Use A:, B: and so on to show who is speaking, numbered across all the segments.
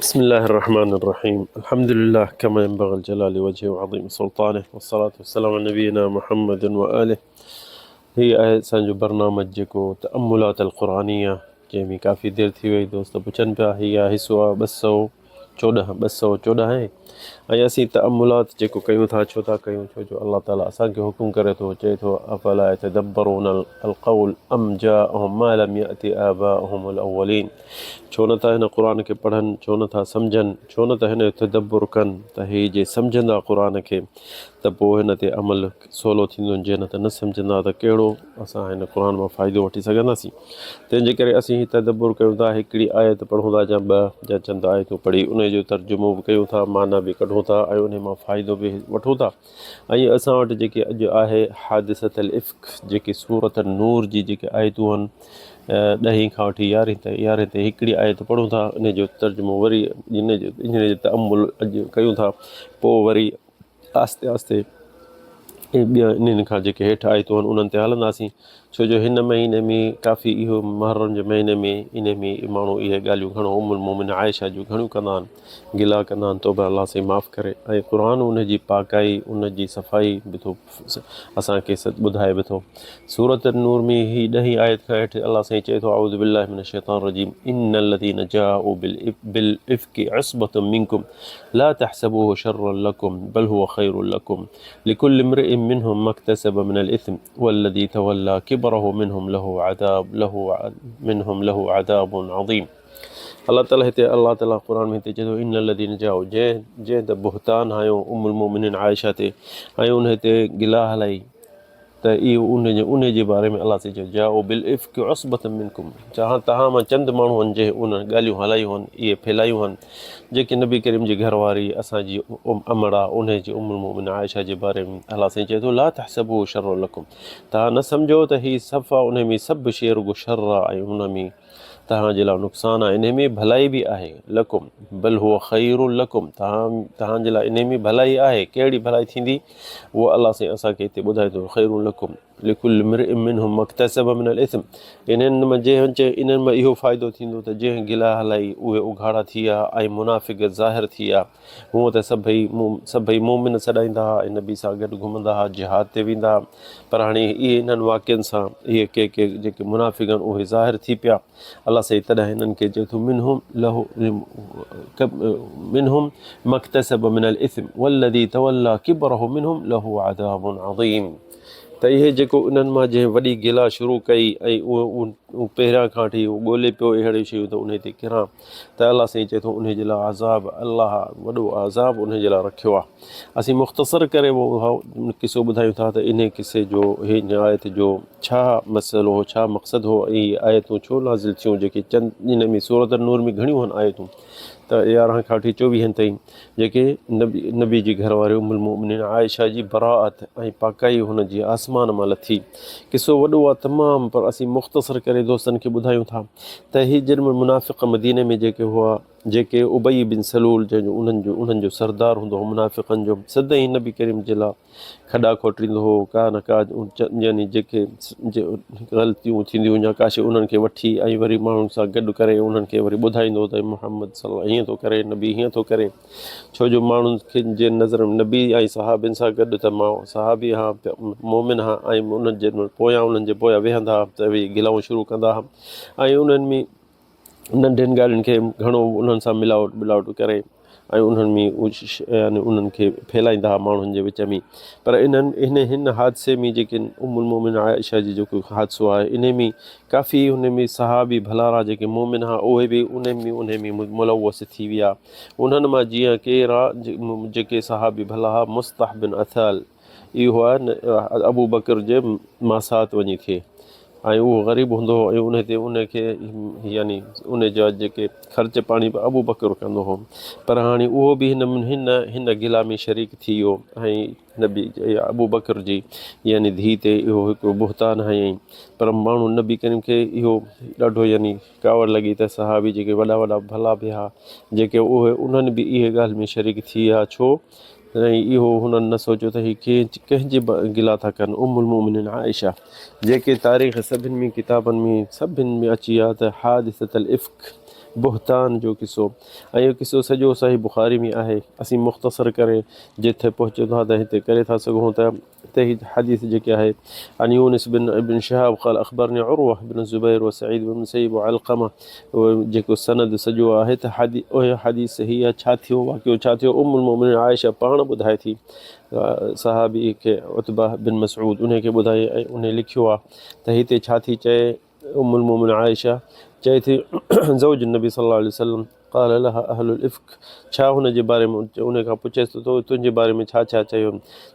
A: بسم الله الرحمن الرحيم الحمد لله كما ينبغي الجلال وجهه وعظيم سلطانه والصلاة والسلام على نبينا محمد وآله. هي آهي اسان جو برنامج جيڪو تأملات القرآنيه جنهن ۾ ڪافي دير ٿي وئي دوست پڇن پيا هي آهي حصو آهي 214 214 آهي ۽ اسين تأملات جيڪو ڪيون ٿا ڇو ٿا ڪيون ڇو جو الله تعالي اسان کي حڪم ڪري ٿو چئي ٿو افلا يتدبرون القول ام جاءهم ما لم يأت آباءهم الاولين ڇو نه ٿا هن قرآن کي پڙهن ڇو نه ٿا سمجهن ڇو نه ٿا هن جو تدبر ڪن ته هي جي سمجهندا قرآن کي ته پوء هن تي عمل سولو ٿيندو جي نه ته نه سمجهندا ته ڪهڙو اسان هن قرآن مان فائدو وٺي سگهنداسين تنهن جي ڪري اسين هي تدبر ڪيون ٿا هڪڙي آيت پڙهون ٿا يا ٻه يا چند آيتون پڙهي ان جو ترجمو به ڪيون ٿا معنيٰ به ڪڍون ٿا ۽ ان مان فائدو به وٺون ٿا ۽ اسان وٽ جيڪي اڄ آهي حادثة الافڪ جيڪي سورة النور جي جيڪي آيتون آهن ڏهين کان وٺي يارهين تائين يارهين تائين هڪڙي آيت پڙهون ٿا ان جو ترجمو وري ان جو ان جو تامل اڄ ڪيون ٿا پوء وري آهستي آهستي ٻيا انهن کان جيڪي هيٺ آيتون آهن انهن تي هلنداسين ڇو جو هن مهيني ۾ ڪافي اهو محرم جي مهيني ۾ ان ۾ ماڻهو اهي ڳالهيون گهڻو ام المومن عائشه جون گهڻيون ڪندا آهن گلا ڪندا آهن توبه الله سائين معاف ڪري ۽ قرآن ان جي پاڪائي ان جي صفائي به ٿو اسان کي ٻڌائي به ٿو سورة النور ۾ هي ڏهين آيت کان هيٺ الله سائين چئي ٿو اعوذ بالله من الشيطان الرجيم ان الذين جاءوا بالافك عصبة منكم لا تحسبوه شرا لكم بل هو خير لكم لكل امرئ منهم ما اكتسب من الاثم والذي تولى كبره منهم له عذاب له منهم له عذاب عظيم. الله تعالي هتي الله تعالي قرآن ۾ هتي چئي ٿو ان الذين جاءوا جنهن جنهن ته بهتان هنيو ام المؤمنين عائشه تي ۽ ان تي گلا هلائي ته اهو ان جي ان جي باري ۾ الله سائين چيو جاءوا بالافڪ عصبة منڪم چاهان تهان مان چند ماڻهو آهن جنهن انهن ڳالهيون هلايون آهن اهي ڦهلايون آهن جيڪي نبي ڪريم جي گهر واري اسان جي امڙ آ ان جي ام المؤمن عائشه جي باري ۾ الله سائين چئي ٿو لا تحسبوه شر لڪم تهان نه سمجهو ته هي صفا ان ۾ سڀ شيء رڳو شر آ ۽ ان ۾ توهان جي لاء نقصان آهي انهي ۾ ڀلائي به آهي لڪم بل هو خير لڪم توهان توهان جي لاء انهي ۾ ڀلائي آهي ڪهڙي ڀلائي ٿيندي اهو الله سائين اسان کي هتي ٻڌائي ٿو خير لڪم لڪل امرئ منهم ما اڪتسب من الاثم انهن مان جنهن چي انهن مان اهو فائدو ٿيندو ته جنهن گلا هلائي اهي اگهاڙا ٿي ويا ۽ منافق ظاهر ٿي ويا هونء ته سڀئي سڀئي مؤمن سڏائيندا ها ۽ نبي سان گڏ گهمندا ها، جهاد تي ويندا ها، پر هاڻي اهي انهن واقعن سان اهي ڪي ڪي جيڪي منافق آهن اهي ظاهر ٿي پيا. الله سائين تڏهن هنن کي چئي ٿو منهم له منهم ما اڪتسب من الاثم والذي تولي ڪبره منهم له عذاب عظيم ته اهي جيڪو انهن مان جنهن وڏي گلا شروع ڪئي ۽ اهو پهريان کان وٺي اهو ڳولي پيو اهڙيون شيون ته انهي تي ڪران ته الله سائين چئي ٿو انهي جي لاء عذاب الله وڏو عذاب انهي جي لاء رکيو آهي. اسين مختصر ڪري اهو قصو ٻڌايون ٿا ته انهي قصي جو هن آيت جو ڇا مسئلو هو ڇا مقصد هو ۽ اهي آيتون ڇو نازل ٿيون جيڪي چند ان ۾ سورة النور ۾ گهڻيون آهن آيتون ته 11 کان وٺي 24 تائين جيڪي نبي نبي جي گهر واري ام المؤمنين عائشه جي براءت ۽ پاڪائي هن جي آسمان مان لٿي. قصو وڏو آ تمام پر اسين مختصر ڪري دوستن کي ٻڌايون ٿا ته هي جن منافق مديني ۾ جيڪي هئا جيڪي ابي بن سلول جنهن جو انهن جو انهن جو سردار هوندو هو منافقن جو سدائين نبي ڪريم جي لاء کڏا کوٽيندو هو، ڪا نه ڪا يعني جيڪي غلطيون ٿينديون هيون يا ڪا شيء انهن کي وٺي ۽ وري ماڻهن سان گڏ ڪري انهن کي وري ٻڌائيندو هو ته محمد صلي الله هيئن ٿو ڪري نبي هيئن ٿو ڪري ڇو جو ماڻهن کي جي نظر ۾ نبي ۽ صحابين سان گڏ ته مان صحابي هان مومن هان ۽ انهن جي پويان انهن جي پويان ويهندا ها ته اهي گلائون شروع ڪندا ها ۽ انهن ۾ ننڍين ڳالهين کي گهڻو انهن سان ملاوٽ ملاوٽ ڪري ۽ انهن ۾ يعني انهن کي ڦهلائيندا هئا ماڻهن جي وچ ۾ پر انهن هن هن حادثي ۾ جيڪي ام المومن عائشه جي جيڪو حادثو آهي ان ۾ ڪافي هن ۾ صحابي ڀلارا جيڪي مومن هئا اهي به ان ۾ ان ۾ ملوث ٿي ويا انهن مان جيئن ڪير جيڪي صحابي ڀلا هئا مصطح بن اثال اهو آهي ابوبڪر جي ماسات وڃي ٿئي ۽ اهو غريب هوندو هو ۽ ان تي ان کي يعني ان جا جيڪي خرچ پاڻي به ابوبڪر ڪندو هو پر هاڻي اهو به هن هن هن گلا ۾ شريڪ ٿي ويو ۽ نبي ابوبڪر جي يعني ڌيء تي اهو هڪڙو بهتان هنيائين پر ماڻهو نبي ڪريم کي اهو ڏاڍو يعني ڪاوڙ لڳي ته صحابي جيڪي وڏا وڏا ڀلا به ها جيڪي اهي انهن به اهي ڳالهه ۾ شريڪ ٿي ويا ڇو ۽ اهو هنن نه سوچيو ته هي ڪنهن جي گلا ٿا ڪن، ام المؤمنين عائشه جيڪي تاريخ سڀن ۾ ڪتابن ۾ سڀن ۾ اچي آ ته حادثة الافڪ بهتان جو قصو ۽ اهو قصو سڄو صحيح بخاري ۾ آهي. اسين مختصر ڪري جتي پهچون ٿا ته هتي ڪري ٿا سگهون ته هتي هي حديث جيڪي آهي عن يونس بن ابن شهاب قال اخبرني عروه بن الزبير وسعيد بن مسيب وعلقمه جيڪو سند سڄو آهي ته اهو حديث هي آهي ڇا ٿيو واقعو ڇا ٿيو ام المومنين عائشه پاڻ ٻڌائي ٿي صحابي کي عتبه بن مسعود انهي کي ٻڌائي ۽ انهي لکيو آهي ته هتي ڇا ٿي چئي ام المومن عائشه چئي ٿي زوج النبي صلي الله عليه وسلم قال لها اهل الافڪ ڇا هن جي باري ۾ ان کان پڇيس ته تو تنهنجي باري ۾ ڇا ڇا چيو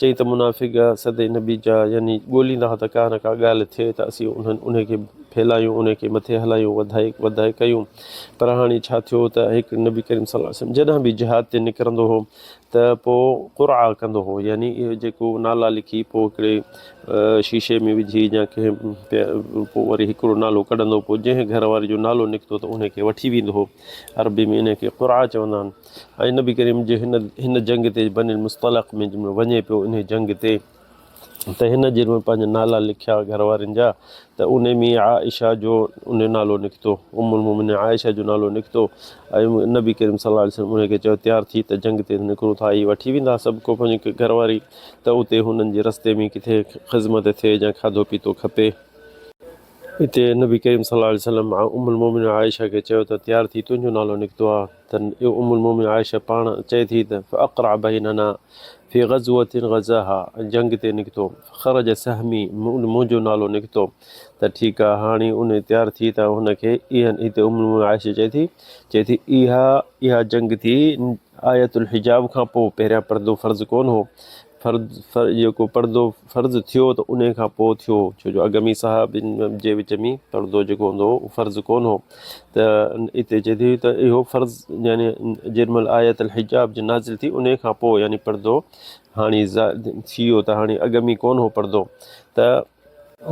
A: چئي ته منافق سدي نبي جا يعني ڳوليندا ها ته ڪا نه ڪا ڳالهه ٿئي ته اسين انهن ان کي ڦيلايون ان کي مٿي هلايون وڌائي وڌائي ڪيون پر هاڻي ڇا ٿيو ته هڪ نبي ڪريم صلي الله عليه وسلم جڏهن به جهاد تي نڪرندو هو ته پوء قرعه ڪندو هو يعني اهو جيڪو نالا لکي پوء هڪڙي شيشي ۾ وجهي يا ڪنهن پوء وري هڪڙو نالو ڪڍندو پوء جنهن گهر واري جو نالو نڪتو ته ان کي وٺي ويندو هو عربي ۾ ان کي قرعه چوندا آهن ۽ نبي ڪريم جي هن هن جنگ تي بني المصطلق ۾ وڃي پيو ان جنگ تي ته هن جن ۾ پنهنجا نالا لکيا گهر وارين جا ته ان ۾ عائشه جو ان نالو نڪتو ام المومنين عائشه جو نالو نڪتو ۽ نبي ڪريم صلي الله عليه وسلم ان کي چيو تيار ٿي ته جنگ تي نڪرون ٿا هي وٺي ويندا سڀ ڪو پنهنجي گهر واري ته اتي هنن جي رستي ۾ ڪٿي خذمت ٿئي يا کاڌو پيتو کپي. اتي نبي ڪريم صلي الله عليه وسلم ام المومنين عائشه کي چيو ته تيار ٿي تنهنجو نالو نڪتو آهي ته ام المومنين عائشه پاڻ چئي ٿي ته فاقرع بيننا في غزوة غزاها جنگ تي نڪتو فخرج سهمي منهنجو نالو نڪتو ته ٺيڪ آهي هاڻي ان تيار ٿي ته هن کي هتي ام المومنين عائشه چئي ٿي چئي ٿي اها اها جنگ ٿي آيت الحجاب کان پوء پهريان پردو فرض ڪونه هو. فرض جيڪو پردو فرض ٿيو ته انهي کان پوء ٿيو ڇو جو اڳ ۾ صحابين جي وچ ۾ پردو جيڪو هوندو هو اهو فرض ڪونه هو ته اتي چئي ٿي ته اهو فرض يعني جيڏي مهل آيت الحجاب جي نازل ٿي انهي کان پوء يعني پردو هاڻي ٿي ويو ته هاڻي اڳ ۾ ڪونه هو پردو ته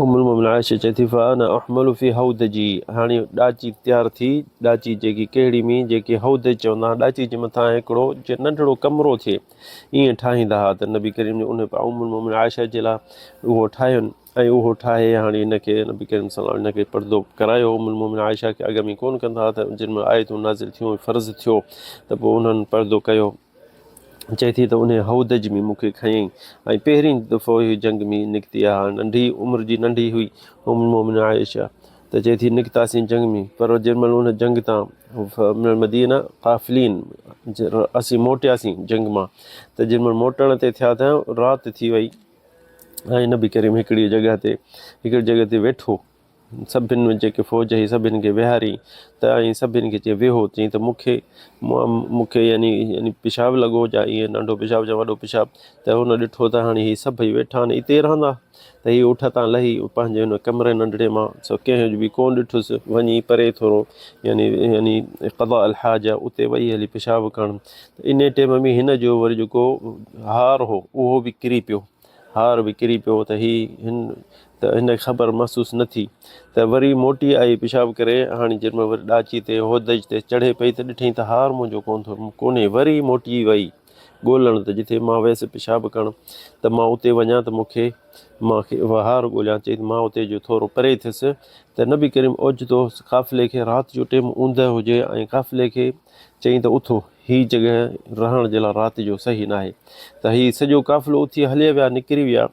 A: ام المؤمنين عائشه چئي ٿي فانا احمل في حودجي هاڻي ڏاچي تيار ٿي ڏاچي جيڪي ڪهڙي ۾ جيڪي حودج چوندا ها ڏاچي جي مٿان هڪڙو جي ننڍڙو ڪمرو ٿئي ائين ٺاهيندا ها ته نبي ڪريم جو ان ام المؤمنين عائشه جي لاء اهو ٺاهين ۽ اهو ٺاهي هاڻي هن کي نبي ڪريم صلي الله هن کي پردو ڪرايو ام المؤمنين عائشه کي اڳ ۾ ڪونه ڪندا ها ته جن ۾ آيتون نازل ٿيون فرض ٿيو ته پوء انهن پردو ڪيو چئي ٿي ته انهيء هودج ۾ مون کي کنيائين ۽ پهرين دفعو هي جنگ ۾ نڪتي آهي. ننڍي عمر جي ننڍي هئي ام المومنين عائشه ته چئي ٿي نڪتاسين جنگ ۾ پر جنهن مهل ان جنگ تان من المدينه قافلين اسين موٽياسين جنگ مان ته جنهن مهل موٽڻ تي ٿيا ته رات ٿي وئي ۽ نبي ڪريم هڪڙي جڳهه تي هڪڙي جڳهه تي ويٺو سڀن ۾ جيڪي فوج هئي سڀن کي ويهاري ته ۽ سڀن کي چيائين ويهو چيائين ته مون کي مون کي يعني يعني پيشاب لڳو يا ائين ننڍو پيشاب يا وڏو پيشاب ته هن ڏٺو ته هاڻي هي سڀئي ويٺا آهن اتي رهندا ته هي اٺ تان لهي پنهنجي هن ڪمري ننڍڙي مان سو ڪنهن به ڪونه ڏٺس وڃي پري ٿورو يعني يعني قضاء الحاجه اتي وئي هلي پيشاب ڪرڻ ته ان ٽيم ۾ هن جو وري جيڪو هار هو اهو به ڪري پيو هار به ڪري پيو ته هي هن ته هن کي خبر محسوس نه ٿي ته وري موٽي آئي پيشاب ڪري هاڻي جنهن مهل وري ڏاچي تي هودج تي چڙهي پئي ته ڏٺائين ته هار منهنجو ڪونه ٿو ڪونهي وري موٽي وئي ڳولڻ ته جتي مان ويس پيشاب ڪرڻ ته مان اتي وڃان ته مون کي مان کي هار ڳوليان چئي ته مان اتي جو ٿورو پري ٿيس ته نبي ڪريم اوچتو قافلي کي رات جو ٽيم اوندهه هجي ۽ قافلي کي چئين ته اٿو هي جڳهه رهڻ جي لاء رات جو صحيح ناهي ته هي سڄو قافلو اٿي هليا ويا نڪري ويا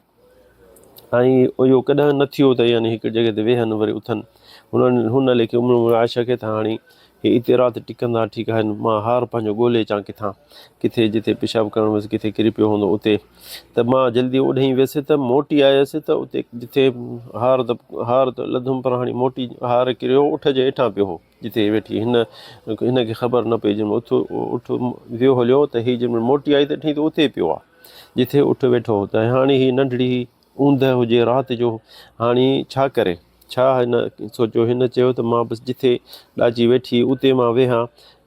A: ۽ اهو ڪڏهن نه ٿيو ته يعني هڪ جڳهه تي ويهن وري اٿن. هنن هن ليکي ام المومنين عائشه کي ته هاڻي هي اتي رات ٽڪندا ٺيڪ آهن مان هار پنهنجو ڳولي اچان ڪٿان ڪٿي جتي پيشاب ڪرڻ ويس ڪٿي ڪري پيو هوندو اتي ته مان جلدي اوڏهين ويس ته موٽي آيس ته اتي جتي هار ته هار ته لڌم پر هاڻي موٽي هار ڪريو اٺ جي هيٺان پيو هو جتي ويٺي هن هن کي خبر نه پئي جنهن مهل اٿ اٺ ويو هليو ته هي جنهن مهل موٽي آئي ته ڏٺائين ته اتي پيو آهي. جتي اٺ ويٺو هو ته هاڻي هي ننڍڙي اوندهه هجي رات جو هاڻي ڇا ڪري؟ ڇا هن سوچيو هن چيو ته مان بس جتي ڏاچي ويٺي اتي مان ويهان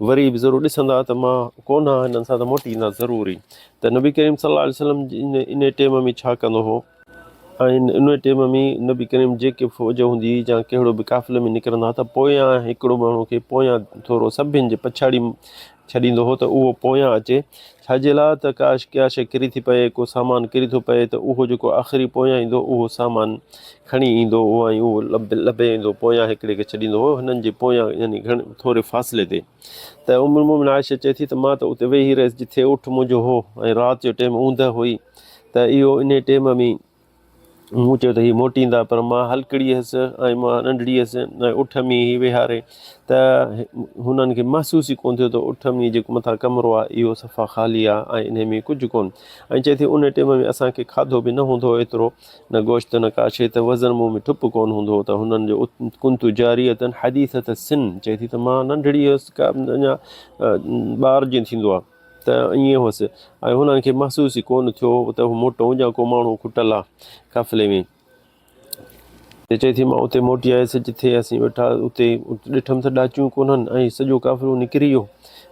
A: وري به ضرور ڏسندا ته مان ڪونه آهيان هنن سان ته موٽي ايندا ضرور ئي ته نبي ڪريم صلي الله عليه وسلم ان ٽيم ۾ ڇا ڪندو هو؟ ۽ ان ٽيم ۾ نبي ڪريم جيڪي فوج هوندي هئي يا ڪهڙو به قافلي ۾ نڪرندا ته پويان هڪڙو ماڻهو کي پويان ٿورو سڀن جي پڇاڙي ڇڏيندو هو ته اهو پويان اچي، ڇا جي لاء ته ڪا ڪا شيء ڪري ٿي پئي، ڪو سامان ڪري ٿو پئي ته اهو جيڪو آخري پويان ايندو اهو سامان کڻي ايندو هو ۽ اهو لڀي ايندو پويان هڪڙي کي ڇڏيندو هو هنن جي پويان يعني گهڻي ٿوري فاصلي تي ته ام المومنين عائشه چئي ٿي ته مان ته اتي ويهي رهيس جٿي اٺ منهنجو هو ۽ رات جو ٽيم اوندهه هئي ته اهو انهي ٽيم ۾ مون چيو ته هي موٽيندا پر مان هلڪڙي هيس ۽ مان ننڍڙي هيس ۽ اٺ ۾ هي ويهاري ته هنن کي محسوس ئي ڪونه ٿيو ته اٺ ۾ جيڪو مٿان ڪمرو آهي اهو صفا خالي آهي ۽ انهي ۾ ڪجهه ڪونه ۽ چئي ٿي ان ٽيم ۾ اسان کي کاڌو به نه هوندو هو ايترو نه گوشت نه ڪا شيء ته وزن مون ۾ ٺپ ڪونه هوندو هو ته هنن جو ڪنت جارية حديثة السن چئي ٿي ته مان ننڍڙي هيس ڪا اڃا ٻار جيئن ٿيندو آهي ته ائين هوس ۽ هنن کي محسوس ئي ڪونه ٿيو ته هو موٽو يا ڪو ماڻهو کٽل آ قافلي ۾. ته چئي ٿي مان اتي موٽي آيس جٿي اسين ويٺا اتي ڏٺم ته ڏاچيون ڪونهن ۽ سڄو قافلو نڪري ويو.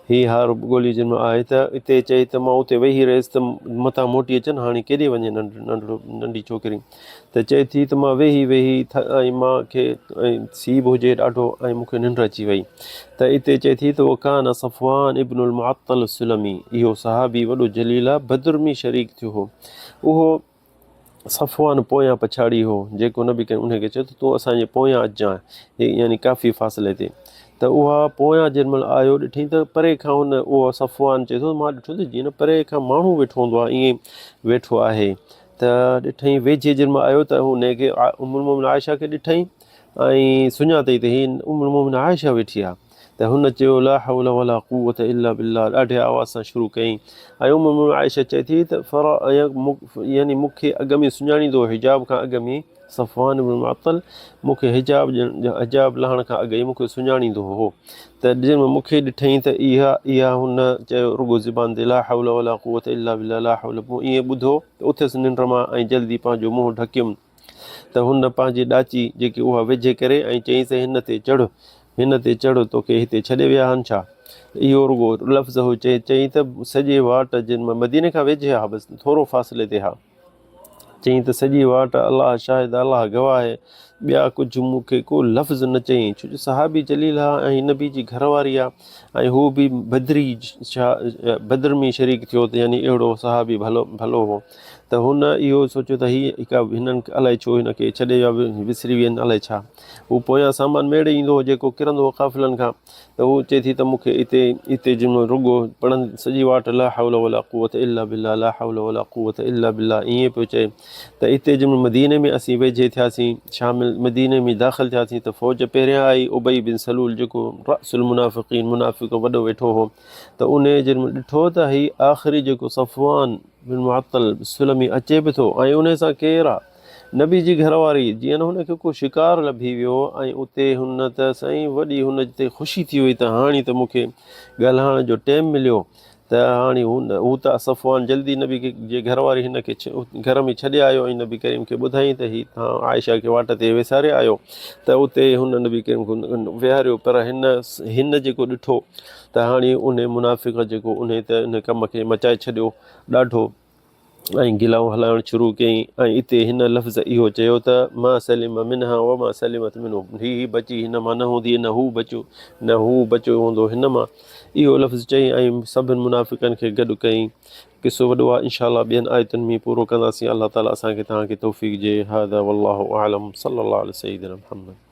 A: هي هار ڳولي جن مان آهي ته اتي چئي ته مان اتي ويهي رهيس ته متان موٽي اچن هاڻي ڪيڏي وڃي ننڍڙو ننڍي ڇوڪري. ته چئي ٿي ته مان ويهي ويهي ۽ مان کي ۽ سيء به هجي ڏاڍو ۽ مون کي ننڊ اچي وئي ته اتي چئي ٿي ته وڪان صفوان ابن المعطل السلمي اهو صحابي وڏو جليل آ بدر ۾ شريڪ ٿيو هو اهو صفوان پويان پڇاڙي هو جيڪو نبي ڪريم انهي کي چيو ته تون اسان جي پويان اچجانء يعني ڪافي فاصلي تي ته اها پويان جنهن مهل آيو ڏٺئي ته پري کان هن اهو صفوان چئي ٿو مان ڏٺو ته جيئن پري کان ماڻهو ويٺو هوندو آهي ائين ويٺو آهي ته ڏٺائين ويجهي جنھن مھل آيو ته ان کي ام المومنين عائشه کي ڏٺائين ۽ سڃاتئي ته هي ام المومنين عائشه ويٺي آ ته هن چيو لا حول ولا قوت الا بالله ڏاڍي آواز سان شروع ڪيائين ۽ ام المومنين عائشه چئي ٿي ته فرا يعني مون کي اڳ ۾ سڃاڻيندو هو حجاب کان اڳ ۾ صفوان بن معطل مون کي حجاب حجاب لهڻ کان اڳ ئي مون کي سڃاڻيندو هو ته جنهن ۾ مون کي ڏٺائين ته اها اها هن چيو رڳو زبان تي لا حول ولا قوت الا بالله لا حول مون ائين ٻڌو ته اٿيس ننڊ مان ۽ جلدي پنهنجو منهن ڍڪيم ته هن پنهنجي ڏاچي جيڪي اها ويجهي ڪري ۽ چيائينس هن تي چڙهه هن تي چڙهه توکي هتي ڇڏي ويا آهن ڇا؟ اهو رڳو لفظ هو چيائين ته سڄي واٽ جن مديني کان ويجهي ها بس ٿورو فاصلي تي ها. چيائين ته سڄي واٽ الله شاهد الله گواهه آهي، ٻيا ڪجهه مون کي ڪو لفظ نه چيائين، ڇو جو صحابي جليل ها ۽ نبي جي گهر واري ها ۽ هو به بدري بدر ۾ شريڪ ٿيو ته يعني اهڙو صحابي ڀلو ڀلو هو ته هن اهو سوچيو ته هي هڪ هنن الائي ڇو هن کي ڇڏي ويا وسري وين الائي ڇا هو پويان سامان ميڙي ايندو هو جيڪو ڪرندو هو قافلن کان ته هو چئي ٿي ته مون کي اتي اتي جن رڳو پڙهن سڄي واٽ لا حول ولا قوت الا بالله لا حول ولا قوت الا بالله ائين پيو چئي ته اتي جن مديني ۾ اسين ويجهي ٿياسين شامل مديني ۾ داخل ٿياسين ته فوج پهريان آئي ابي بن سلول جيڪو راس المنافقين منافق وڏو ويٺو هو ته ان جن ڏٺو ته هي آخري جيڪو صفوان بن معطل سلمي اچي به ٿو ۽ ان سان ڪير آ نبي جي گهر واري جيئن هن کي ڪو شڪار لڀي ويو ۽ اتي هن ته سائين وڏي هن تي خوشي ٿي وئي ته هاڻي ته مون کي ڳالهائڻ جو ٽيم مليو ته هاڻي هو هو ته صفوان جلدي نبي جي گهر واري هن کي گهر ۾ ڇڏي آيو ۽ نبي ڪريم کي ٻڌائين ته هي توهان عائشه کي واٽ تي وساري آيو ته اتي هن نبي ڪريم کي ويهاريو پر هن هن جيڪو ڏٺو ته هاڻي ان منافق جيڪو ان ته ان ڪم کي مچائي ڇڏيو ڏاڍو ۽ گلائون هلائڻ شروع ڪيائين ۽ اتي هن لفظ اهو چيو ته ما سلم منها وما سلمت منه هي هي بچي هن مان نه هوندي نه هو بچيو نه هو بچيو هوندو هن مان اهو لفظ چئي ۽ سڀن منافقن کي گڏ ڪيائين قصو وڏو آهي انشاء الله ٻين آيتن ۾ پورو ڪنداسين الله تعالي اسان کي توهان کي توفيق جي هذا والله اعلم صلي الله علي سيدنا محمد.